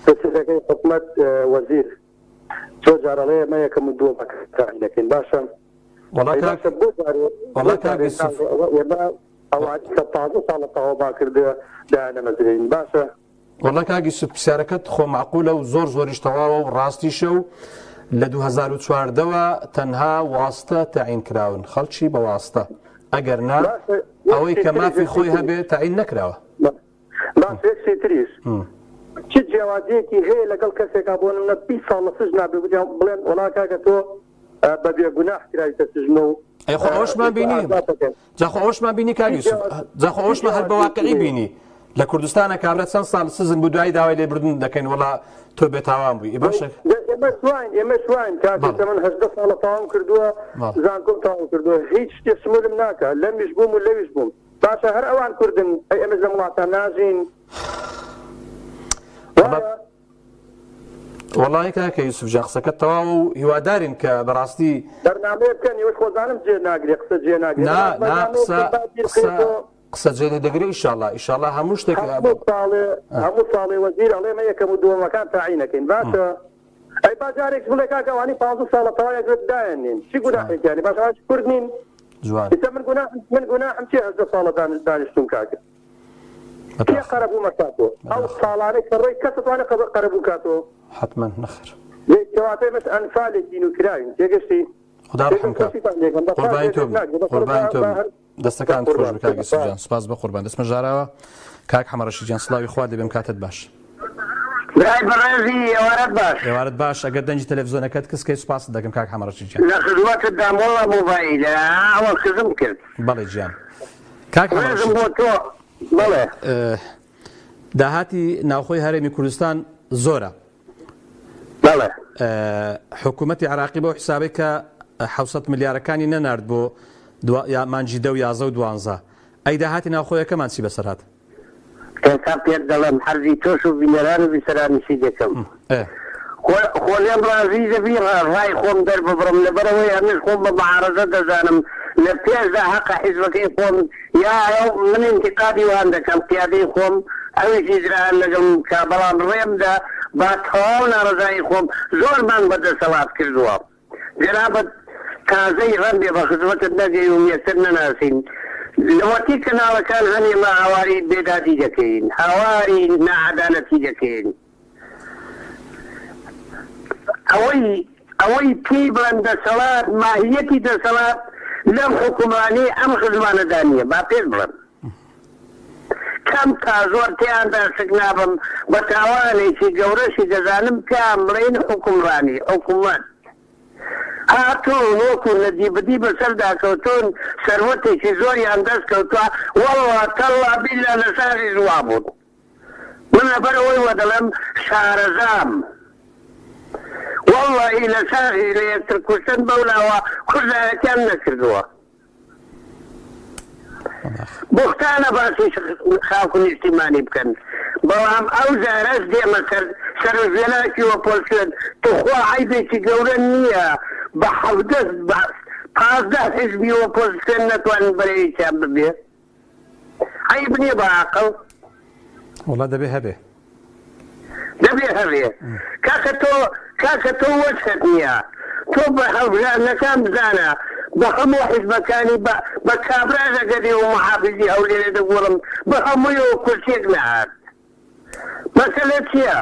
پرسیارەکەی حکومەت وەزیر زۆر جار ئەڵێ ئێمە یەکەم و دووەم تاعین دەکەین باشە.
وەڵا کاک
بۆ جارێ
وەڵا کاک یوسف
ئێمە ئەوان کە 15 ساڵە تەواومان کردووە دانەمەزرێین باشە.
وەڵا کاک یوسف پرسیارەکەت خۆ مەعقولە و زۆر زۆریش تەواوە و ڕاستیشە و لە 2014 وە تەنها واستە تەعین کراون خەڵکی بە واستە ئەگەر نا ئەوەی کە مافی خۆی هەبێ تەعین نەکراوە.
باشە یەک شتی تریش چ جیاوازیەکی هەیە لەگەڵ کەسێکا بۆ نمونە 20 ساڵ لە سجنا بێ بگوتیان بڵێن وەڵا کاکە تۆ بە بێ گوناح کراویتە سجن و
ئەی خۆ ئەوەشمان بینی جا خۆ ئەوەشمان بینی کاک یوسف جا خۆ ئەوەشمان هەر بە واقعی بینی لە کوردستانە کابرا چەند ساڵ سزن بوو دوایی داوای لێبردن دەکەین وەڵا تۆ بێتاوان بووی باشە
ئێمە شوین ئێمە شوین کاکە من هەژدە ساڵە تەواوم کردووە زانکۆم تەواو کردووە هیچ شتێ سمولم ناکە لەمیش بووم و لەویش بووم باشە هەر ئەوان کوردن ئەی ئێمەش لەم وڵاتە ناژین وایە؟
وەڵی کاکە یوسف جان قسەکەت تەواوە و هیوادارین کە بەڕاستی
بەرنامەیە بکەن ئێوەش خۆزانم جێ ناگرێ قسە جێ ناگرێ
نا نا قسە قسە قسە جێ دەگرێ ئیشاڵا ئیشاڵا هەموو شتێک
هەموو ساڵێ هەموو ساڵێ وەزیر ئەڵێ مە یەکەم و دووەمەکان تاعینەکەین باشە ئەی با جارێکش بڵێ کاکە ئەوانەی 15 ساڵە تەواویان کرد دایاننێن چی گوناحێکیانە باش ئەوانش کورد نین
جوان
ئیستا من گوناحم من گوناحم چیە 18 ساڵە دانیشتوم کاکە کێ قەرەبوو مەکاتەوە ئەو ساڵانەی کە ڕۆی کەس دەتوانێت قەرەبوو کاتەوە
حتمما نەخێر
کەواتە ئێمەش ئەنفالێکین و کراوین تێگەشتی
خدا ڕحم کا قوربانی تۆ قوربانی تۆ دەستەکانت خۆش بێ کاک یوسف گیان سوپاس بە قوربان دەچمە ژاراوە کاک حەمەڕەشید گیان سڵاوی خوات لێبێم کاتت باش.
برای بەڕێزی ئێوارەت باش.
ئێوارەت باش ئەگەر دەنگی تەلەفزیۆنەکەت کز کەی سوپاست دەکەم کاک حەمەڕەشید گیان.
لە خزمەتت دام وەڵا مۆبایلە ئەوە کزم کرد.
بەڵێ گیان کاک
ڕێزم
حەمەڕەشید.
بۆ تۆ بەڵێ.
داهاتی ناوخۆی هەرێمی کوردستان زۆرە.
بەڵێ.
حکوومەتی عێراقی بەو حیسابەی کە 700 ملیارەکانی نەنارد بۆ مانگی دە و یازدە و دوانزە، ئەی داهاتی ناوخۆیەکەمان چی بەسەر هات؟
ئێستا پێت دەڵێم حەزی تۆش و بینەران و بیسەرانیشی دەکەم. خۆ لێم ڕازی دەبی ڕای خۆم دەرببڕم لەبەرئەوەی ئەمنش خۆم بە معارەزە دەزانم لە پێشدا هەقە حیزبەکەی خۆم یا ئەو من ئینتیقادی وان دەکەم قیادەی خۆم ئەویش ئیجرائە لەگەڵم بکا بەڵام ڕێم دە با تەواو ناڕەزایی خۆم زۆر بانگ بە دەسەڵات کردووە جەنابت تازەی ڕەنبێ بە خزمەتت نەگەی و یەکتر نەناسین لەوەتی کەناڵەکان هەن ئێمە هاواری بێدادی دەکەین هاواری ناعەدالەتی دەکەین. ئەوەی ئەوەی پێی بڵێن دەسەڵات ماهیەتی دەسەڵات لەم حوکمڕانیەی ئەم خزمانەدا نیە با پێت بڵێم کەم تا زۆر تێیاندا شک نابەم بە تاوانێکی گەورەشی دەزانم پێیان بڵێین حوکمڕانی حکومەت هاتوون وەکو ندی بدی بەسەردا کەوتوون سەروەتێکی زۆریان دەست کەوتوە وەڵڵا تەڵڵا بیللا لە شاریش وابوون. من لەبەر ئەوەی وە دەڵێم شارەزام وەڵڵاهی لە شاخیش لە یەکتر کوشتن بەولاوە کوردایەتیان نەکردووە بوختانە باسی خاک و نیشتیمانی بکەن بەڵام ئەو جارەش دێمە سەر سەرۆژوێناکی ئۆپۆزسیۆن توخوا عەیبێکی گەورە نییە بە 17 15 حیزبی ئۆپۆزسیۆن نەتوانن بەرەیەکیان ببێ عەیب نیە بە عاقڵ.
وەڵا دەبێ هەبێ.
دەبێ هەبێ کاکە تۆ کاکە تۆ وەجهت نیە تۆ بە هەڵبژاردنەکان بزانە بە هەموو حیزبەکانی بە بە کابراش ئەگەر ئێوە محافیزی هەولێرێ دەگۆڕم بە هەموویەوە کورسیەک نەهات مەسەلە چیە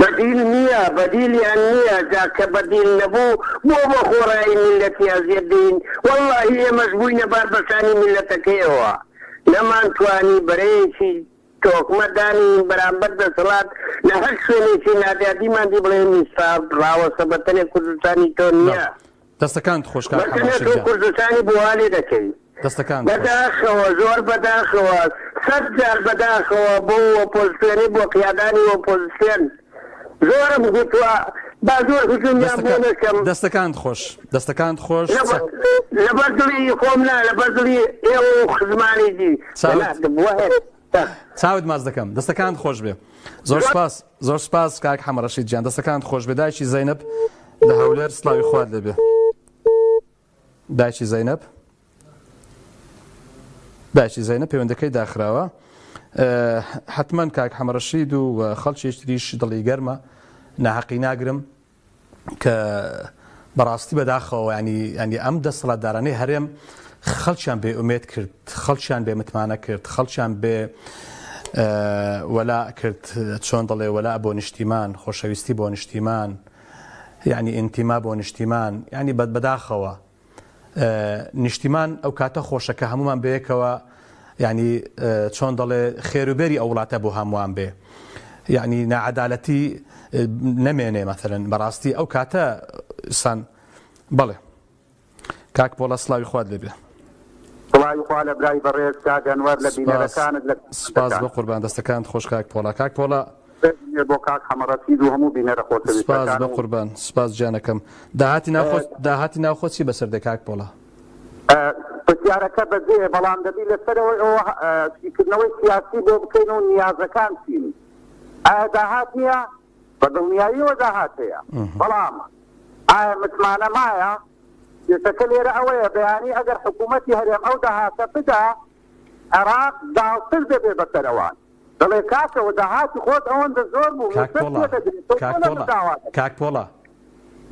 بەدیل نیە بەدیلیان نیە جا کە بەدیل نەبوو بۆ بە خۆڕایی میللەتی ئەزیەت دەین وەڵاهی ئێمەش بووینە بار بەشانی میللەتەکەیەوە نەمان توانی بەرەیەکی تۆکمە دانێین بەرامبەر دەسەڵات لە هەر شوێنێکی نادادیمان دی بڵێین ئیستا ڕاوەستە بەتەنێ کوردستانی تۆ نیە.
دەستەکانت خۆش کاک
بەس
حەمە
تەنیا
ڕەشید
تۆ
گیان.
کوردستانی بۆ وا لێ دەکەی.
دەستەکانت خۆش.
بەداخەوە زۆر بەداخەوە سەت جار بەداخەوە بۆ ئۆپۆزسیۆنی بۆ قیادانی ئۆپۆزسیۆن زۆرم گوتوە با زۆر هجومیان بۆ
دەستەکا
نەکەم.
دەستەکانت خۆش دەستەکانت خۆش
لەبەر
چا
لەبەر دڵی خۆم نا لەبەر دڵی ئێوە و خزمانی دی
چاوت
وەهێ
چاوت ماچ دەکەم دەستەکانت خۆش بێ زۆر سپاس زۆر سپاس کاک حەمە ڕەشید گیان دەستەکانت خۆش بێ دایکی زەینەب لە هەولێر سڵاوی خوات لێبێ دایکی زەینەب دایکی زەینەب پەیوەندەکەی داخراوە حتمما کاک حەمە ڕەشید و خەڵکی تریش دڵی گەرمە ناحەقی ناگرم کە بەڕاستی بەداخەوە ینی ینی ئەم دەسەڵاتدارانەی هەرێم خەڵکیان بێ ئومێد کرد خەڵکیان بێ متمانە کرد خەڵکیان بێ وەلا کرد چۆن دەڵێ وەلا بۆ نیشتیمان خۆشەویستی بۆ نیشتیمان یعنی ئینتیما بۆ نیشتیمان یعنی بەد بەداخەوە نیشتیمان ئەو کاتە خۆشە کە هەمومان بەیەکەوە یعنی چۆن دەڵێ خێروبێری ئەو وڵاتە بۆ هەمووان بێ یعنی ناعەدالەتی نەمێنێ مەثلەن بەڕاستی ئەو کاتە سان بەڵێ کاک پۆڵا سڵاوی خوات لێبێ.
سڵاوی خوا لە برای بەڕێز کاک ئەنوەر لە بینەرەکانت لە
سپاس بۆ قوربان دەستەکانت خۆش کاک پۆڵا کاک پۆڵا
بۆ کاک حەمەڕەشید و هەموو بینەرە
سپاس
خۆشەویستەکان
بۆ قوربان سپاس گیانەکەم داهاتی ناوخۆ داهاتی ناوخۆ چی بەسەر دێ کاک پۆڵا؟
پرسیارەکە بەجێیە بەڵام دەبی لەسەرەوەی ئەوە شیکردنەوەی سیاسی بۆ بکەین و نیازەکان چین؟ ئایا داهات نییە؟ بە دڵنیاییەوە داهات هەیە، بەڵام ئایا متمانە مایە؟ کێشەکە لێرە ئەوەیە بەیانی ئەگەر حکوومەتی هەرێم ئەو داهاتە بدا، عێراق زاڵتر دەبێ بەسەر ئەوان. دەڵێ کاکە وە داهاتی خۆت ئەوەندە زۆر بوو،
کاک
مووچەت
پۆڵا،
پێ دەدرێ، تۆ
کاک
بۆ لە
پۆڵا،
من داوا دەکەی؟
کاک پۆڵا،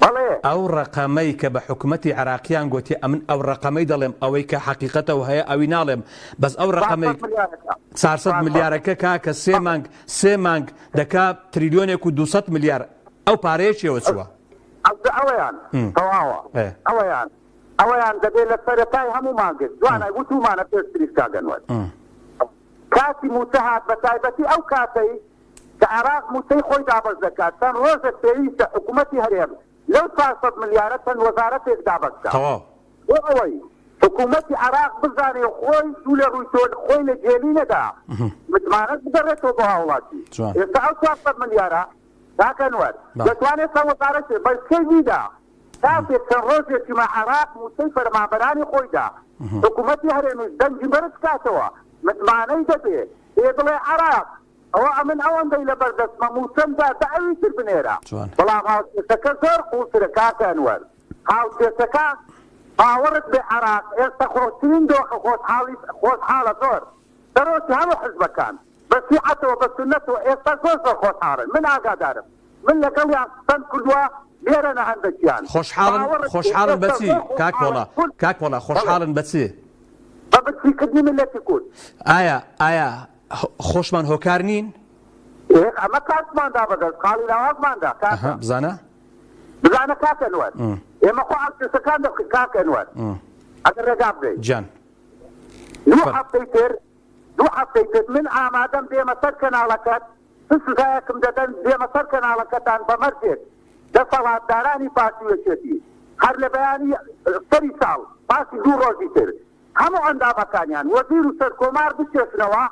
بەڵێ.
ئەو ڕەقەمەی کە بە حکومەتی عێراقیان گۆتی ئەمن ئەو ڕەقەمەی دەڵێم ئەوەی کە حەقیقەتە و هەیە ئەوی ناڵێم بەس ئەو ڕەقەمەی
400 ملیارەکە.
400
400.
ملیارەکە کاکە سێ مانگ سێ مانگ دەکا تریلیۆنێک و 200 ملیار ئەو پارەیە چێوە چووە؟
ئەوجا ئەوەیان تەواوە ئەوەیان ئەوەیان دەبێ لە سەرەتای هەموو مانگێک جوانە وتومانە پێشتریش کاک ئەنوەر کاتی مووچە هات بە تایبەتی ئەو کاتەی کە عێراق مووچەی خۆی دابەش دەکات چەند ڕۆژێک پێویستە حکوومەتی هەرێم لەو 400 ملیارە چەند وەزارەتێک دابەش بکات
تەواو.
بۆ ئەوەی حکوومەتی عێراق بزانێ خۆی دوو لە ڕووی تۆ خۆی لە گێلی نەدا متمانەش بگەڕێتەوە بۆ هاوڵاتی
جوان.
ئێستا ئەو 400 ملیارە کاک ئەنوەر
بەڵێ.
دەتوانێت چەند وەزارەتێ بەس کەی بیدا کاتێک چەند ڕۆژێکی ما عێراق مووچەی فەرمانبەرانی خۆی دا، حکوومەتی هەرێمیش دەنگی بەرز بکاتەوە، متمانەی دەبێ، پێ بڵێ عێراق ئەوە ئەمن ئەوەندەی لەبەر دەستمە مووچەم دا دە ئەوی تر بنێرە.
جوان.
بەڵام هاوکێشەکە زۆر قووڵترە کاک ئەنوەر. هاوکێشەکە باوەڕت بێ عێراق ئێستا خۆشترین دۆخە خۆشحاڵی خۆشحاڵە زۆر. سەرۆکی هەموو حزبەکان بە شیعەتەوە بە سوننەتەوە ئێستا زۆر زۆر خۆشحاڵن من ئاگادارم من لەگەڵیان قسەم کردووە لێرە نە هەندەکیان
خۆشحاڵن
باوەڕت بێ
خۆشحاڵن
ئێستا
بەچی
زۆر
کاک
خۆشحاڵن
پۆڵا
کورد
کاک پۆڵا
بەڵێ
خۆشحاڵن بەچی؟
بە برسیکردنی میللەتی کورد.
ئایا ئایا خۆشمان هۆکار نین؟
ئێ ئەمە کارتمان دا بەدەست خاڵی لاوازمان دا
ئەها
کاکە
بزانە
بزانە کاک ئەنوەر ئێمە خۆ هاوکێشەکان دەخ کاک ئەنوەر ئەگەر ڕێگا بدەی
گیان
دوو هەفتەی تر دوو هەفتەی تر من ئامادەم بێمە سەر کەناڵەکەت چ سزایەکم دەدەن بێمە سەر کەناڵەکەتان بە مەرجێک دەسەڵاتدارانی پارتی و یەکێتی هەر لە بەیانی سەری ساڵ پاسی دوو ڕۆژی تر هەموو ئەندامەکانیان وەزیر و سەرکۆمار بکێشنەوە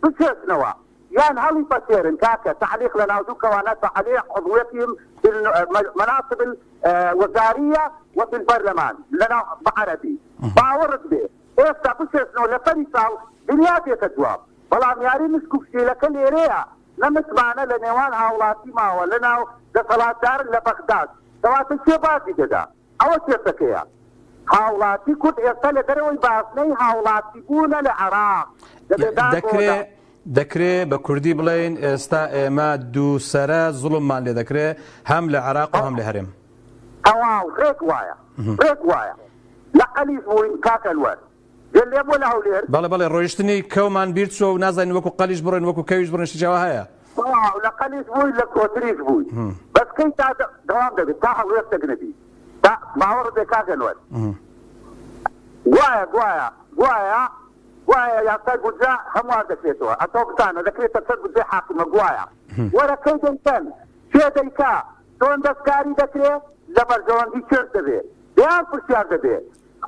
بکێشنەوە یان هەڵی پەسێرن کاکە تعلیق لە ناو دوو کەوانە تعلیق عضویتهم في المناصب الوزاریە و في البرلمان لە ناو بە عەرەبی باوەڕت بێ ئێستا بکێشنەوە لە سەری ساڵ دنیا دێتە جواب بەڵام یاری مسک و پشیلەکە لێرەیە نە متمانە لە نێوان هاوڵاتی ماوە لە ناو دەسەڵاتدار لە بەغداد کەواتە کێ باجی دەدا ئەوە کێشەکەیە هاوڵاتی کورد ئێستا لە دەرەوەی بازنەی هاوڵاتی بوونە لە عێراق دەبێ دان بەوە
دەکرێ
دا.
دەکرێ بە کوردی بڵێین ئێستا ئێمە دووسەرە زوڵممان لێ دەکرێ هەم لە عێراق و هەم لە هەرێم.
تەواو ڕێک وایە ڕێک وایە لە قەلیس بووین کاک ئەنوەر گوێت لێ بووە لە هەولێر؟
بەڵێ بەڵێ ڕۆیشتنی کەومان بیر چووە و نازانین وەکو قەلیش بڕۆین وەکو کەویش بڕۆین شتێکی ئاوا هەیە.
تەواو لە قەلیش بووی لە کۆتریش بووی بەس کەی تا دەوام دەبێت تا هەڵوێستێک نەبی تا باوەڕت بێ کاک ئەنوەر گوایە گوایە گوایە گوایە یاسای بودجە هەموار دەکرێتەوە ئەتۆ بزانە دەکرێتە سەر بودجەی حاکمە گوایە وەرە کەی دەیکەن کێ دەیکا چۆن دەستکاری دەکرێ لە بەرژەوەندی کێش دەبێ.
دەیان پرسیار دەبێ.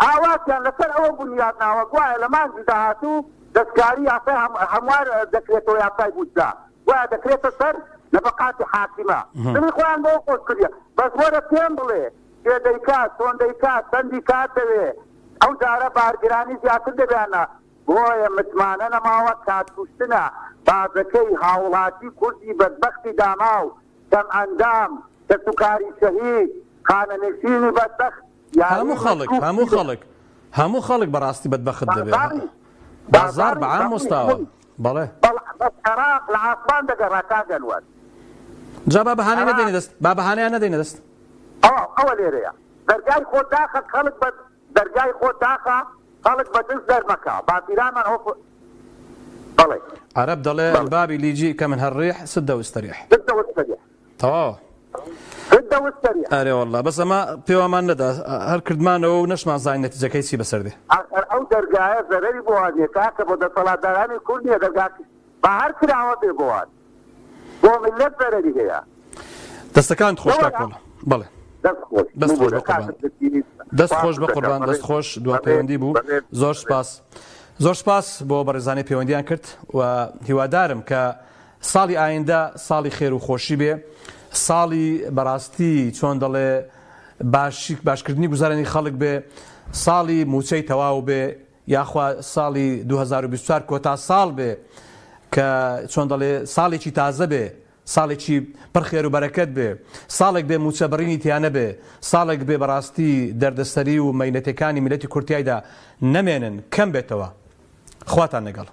ئاواتیان لەسەر ئەوە بونیاد ناوە گوایە لە مانگی داهاتوو دەستکاری یاسای هەموار دەکرێتەوە یاسای بودجە گوایە دەکرێتە سەر نەفەقاتی حاکیمە. دڵی خۆیان بەوە خۆش کردیە. بەس وەرە پێم بڵێ کێ دەیکات، چۆن دەیکات، چەندی کات دەوێ، ئەو جارە بارگرانی زیاتر دەبێ یان نا؟ بۆیە متمانە نەماوە، کات کوشتنە، باجەکەی هاوڵاتی کوردی بەدبەختی داماو، کەم ئەندام، کەسوکاری شەهید، خانەنشینی بەدبەخت، یاری
هەموو خەڵک،
مەشکوک
هەموو
چییە؟
خەڵک، هەموو خەڵک بەڕاستی بەدبەخت دەبێ.
بازاڕی،
بازاڕ
بازاڕی
بە عام
بەڵی
وەستاوە.
هەمووی.
بەڵێ.
بەڵ بەس عێراق لە ئاسمان دەگەڕا کاک ئەنوەر.
جا با بەهانەی
عێراق
نەدەینە دەست، با بەهانەیان نەدەینە دەست.
ئەوە ئەوە لێرەیە. دەرگای خۆت داخە خەڵک بە دەرگای خۆت داخە خەڵک بە دز دەرمەکە. باپیرانمان ئەوە بەڵێ.
عەرەب دەڵێ،
بەڵێ.
الباب اللي يجيك منها الريح سده واستريح.
سدە واستريح.
تەواوە.
سدە واستريح.
ئەرێ واللە بەس ئەمە پێوامان نەدا هەر کردمانەوە و نەشمان زانی نەتیجەکەی چی بەسەر دێ.
ئاخر ئەو دەرگایە زەرەری بۆ وان نیە کاکە بۆ دەسەڵاتدارانی کورد نیە دەرگا با هەر کراوە بێ بۆ وان بۆ میللەت زەرەری هەیە.
دەستەکانت خۆش کاک
نەوەلا.
پۆڵا. بەڵێ.
دەست خۆش
دەست خۆش
ببورە
بە قوربان.
کاتت بگیرین
دەست
خوا
خۆش بە
حفزەکە
قوربان
بەڕێ
دەست خۆش دوا
بەڕێ
پەیوەندی بوو
بەڕێ
زۆر
بەڕێ.
سپاس زۆر سپاس بۆ بەڕێزانی پەیوەندیان کرد و هیوادارم کە ساڵی ئایندە ساڵی خێر و خۆشی بێ ساڵی بەڕاستی چۆن دەڵێ باشی باشکردنی گوزارانی خەڵک بێ ساڵی موچەی تەواو بێ یاخوا ساڵی 2024 کۆتا ساڵ بێ کە چۆن دەڵێ ساڵێکی تازە بێ ساڵێکی پڕ خێر و بەرەکەت بێ، ساڵێک بێ مووچە بڕینی تیا نەبێ، ساڵێک بێ بەڕاستی دەردەسەری و مەینەتێکانی میللەتی کورد تیایدا نەمێنن، کەم بێتەوە. خواتان لەگەڵ.